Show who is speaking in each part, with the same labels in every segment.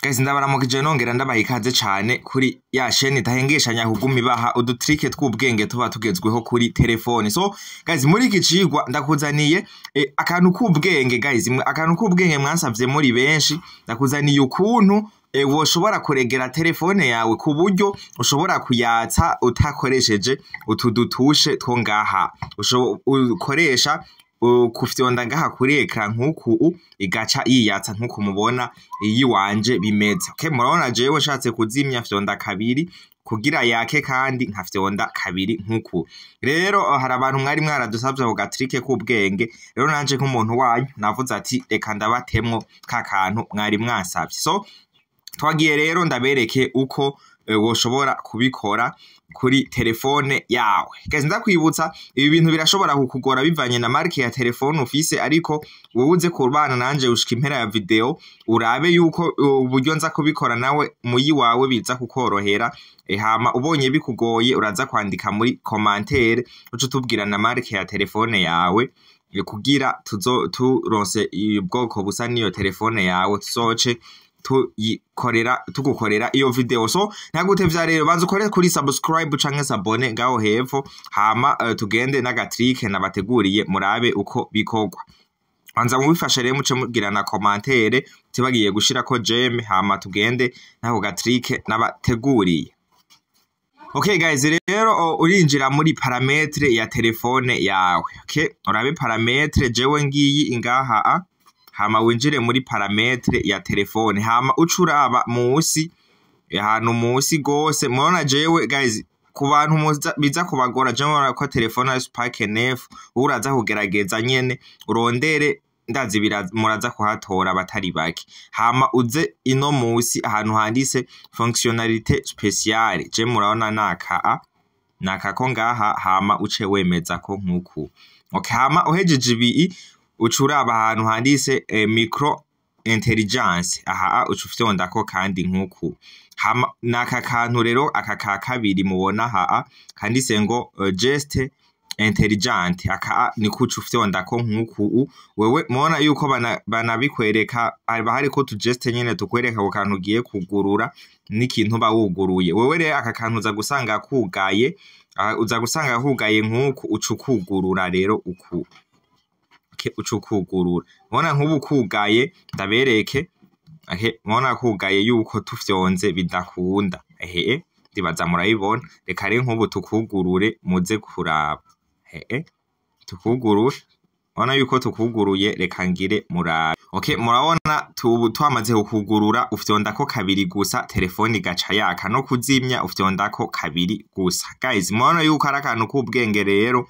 Speaker 1: Guys, ndabaramukije nongera ndabaha ikaze cane kuri ya chaîne idahengeshanya kuguma ibaha udutrike tw'ubwenge tuba tugezweho kuri telefone. So guys, muri iki cigwa ndakuzaniye akantu k'ubwenge. Guys, akantu k'ubwenge mwansavye muri benshi. Ndakuzaniye ukuntu woshobora kuregera telefone yawe ku buryo ushobora kuyatsa utakoresheje utu dutushe two ngaha. Ukoresha kufyonda ngaha kuri écran nk'uku, igaca yiyatsa nk'uku mubona iyi wanje bimeze. Okay, murabona jewe nshatse kuzimya fyonda kabiri, kugira yake kandi nkafyonda kabiri nk'uku. Rero hari abantu mwari mwaradusavye ako gatrike k'ubwenge. Rero nanje nk'umuntu wanyu navuze ati reka ndabatemwo ka kantu mwari mwansavye. So twagiye rero ndabereke uko woshobora kubikora kuri telefone yawe. Guys, ndakwibutsa, ibi bintu birashobora kukugora bivanye na marque ya telefone ufise, ariko wowe uze kubana nanje ushika impera ya video, urabe yuko uburyo nza kubikora nawe muyi wawe biza kukorohera. Hama ubonye bikugoye uraza kwandika muri commentaire, uce utubwira na marque ya telefone yawe, kugira tuzo turonse ubwoko busa n'iyo telefone yawe, tuzoce tuyikorera, tugukorera iyo video. So ntagutevya rero, banza ukore kuri subscribe canke s'abonner ngaho hepfo, hama tugende n'agatrike nabateguriye, murabe uko bikorwa. Banza mubifashe rero, muce mugira na commentaire, tibagiye gushirako j'aime, hama tugende n'ako gatrike nabateguriye. Okay guys, rero urinjira muri paramètre ya telefone yawe. Okay, urabe paramètre, jewe ngiyi ingaha a hama winjire muri paramètre ya telefone, hama uca uraba musi, ahantu musi gose. Murabona jewe guys, ku bantu biza kubagora, jewe murabona ko telefone ari Spark 9, uraza kugerageza nyene urondere, ndazi muraza kuhatora abatari bake. Hama uze ino musi ahantu handitse fonctionnalité spéciale, je murabona naka a naka ko ngaha, hama uce wemeza ko nkuku. Okay, hama uhejeje ibi, uca uraba ahantu handitse micro intelligence, aha uca ufyondako kandi nkuku. Hama naka kantu rero, aka ka kabiri mubona haa kanditse ngo geste intelligent, aka niko uca ufyondako nkuku. Wewe mubona yuko banabikwereka, haba hariko utugeste nyene tukwereka ako kantu ugiye kugurura n'ikintu uba wuguruye. Wewe rero aka kantu uza gusanga kugaye, uza gusanga kugaye nkuku, uca ukugurura rero uku. Okay, uca ukugurura, mubona nk'ubu kugaye, ndabereke. Okay, mubona kugaye yuko tufyonze bidakunda. Ehe, ndibaza murabibona. Reka rero nk'ubu tukugurure, muze kuraba. Ehe, tukugurure, murabona yuko tukuguruye. Reka ngire murabe. Okay, murabona tubu twamaze kukugurura, ufyondako kabiri gusa telefone igaca yaka, no kuzimya ufyondako kabiri gusa. Guys, murabona yuko ari akantu k'ubwenge. Rero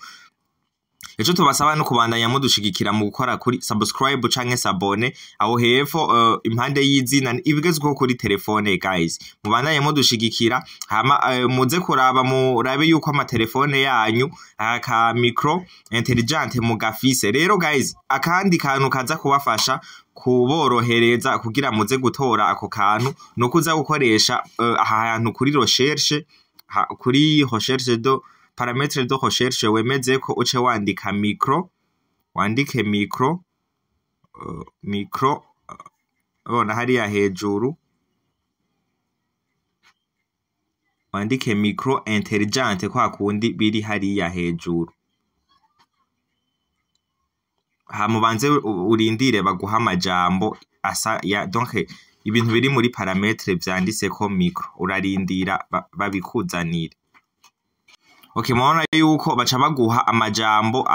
Speaker 1: ico tubasaba no kubandanya mudushigikira mu gukora kuri subscribe canke s'abonner aho hepfo, impande y'izina ibigezweho kuri telefone. Guys, mubandanye mudushigikira, hama muze kuraba, murabe yuko amatelefone yanyu aka micro intelligent mugafise. Rero guys, akandi kantu kaza kubafasha kuborohereza kugira muze gutora ako kantu, nuko uza gukoresha aha hantu kuri recherche, kuri recherche de paramètre de recherche, wemeze ko uce wandika micro, wandike micro, micro, bona hariya hejuru, wandike micro intelligent kwa kundi biri hariya hejuru. Hama ubanze urindire baguha amajambo asa ya, donc ibintu biri muri paramètre vyanditseko micro, urarindira babikuzanire. Okay, murabona yuko baca baguha amajambo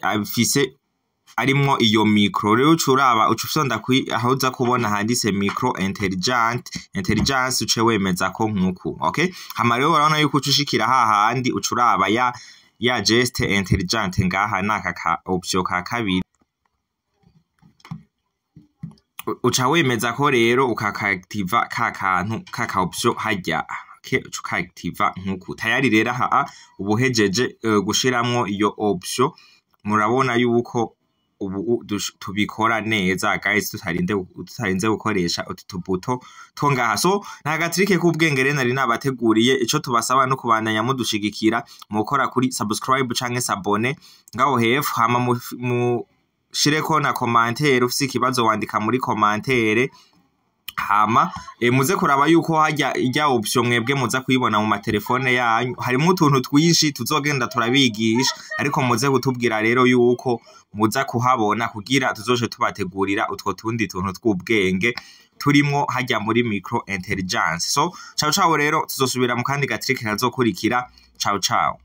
Speaker 1: afise arimwo iyo micro. Rero uca uraba, uca ufyonda aho uza kubona handitse micro intelligent intelligence, uce wemeza ko nkuku. Okay, hama rero urabona yuko uca ushikira hahandi, uca uraba ya geste intelligent ngaha, naka ka option ka kabiri, uca wemeza ko rero ukakaactiva ka kantu ka option harya. Okay, uca ukaactiva nkuku. Tayari rero aha ubuhejeje gushiramwo iyo option. Murabona yuko ubu tubikora neza guys, tutarinze gukoresha utu tubuto two ngaha. So nta gatrike k'ubwenge rero nari nabateguriye. Ico tubasaba no kubandanya mudushigikira mu gukora kuri subscribe canke s'abonner ngaho hepfo, hama mushireko na commentaire. Ufise ikibazo wandika muri commentaire. Hama muze kuraba yuko hajya ijya option mwebwe muza kuyibona mu matelefone yanyu. Harimo utuntu twinshi tuzogenda turabigisha, ariko muze kutubwira rero yuko muza kuhabona kugira tuzoje tubategurira utwo tundi tuntu tw'ubwenge turimwo hajya muri micro intelligence. So ciao ciao rero, tuzosubira mu kandi gatrick kazokurikira. Ciao ciao.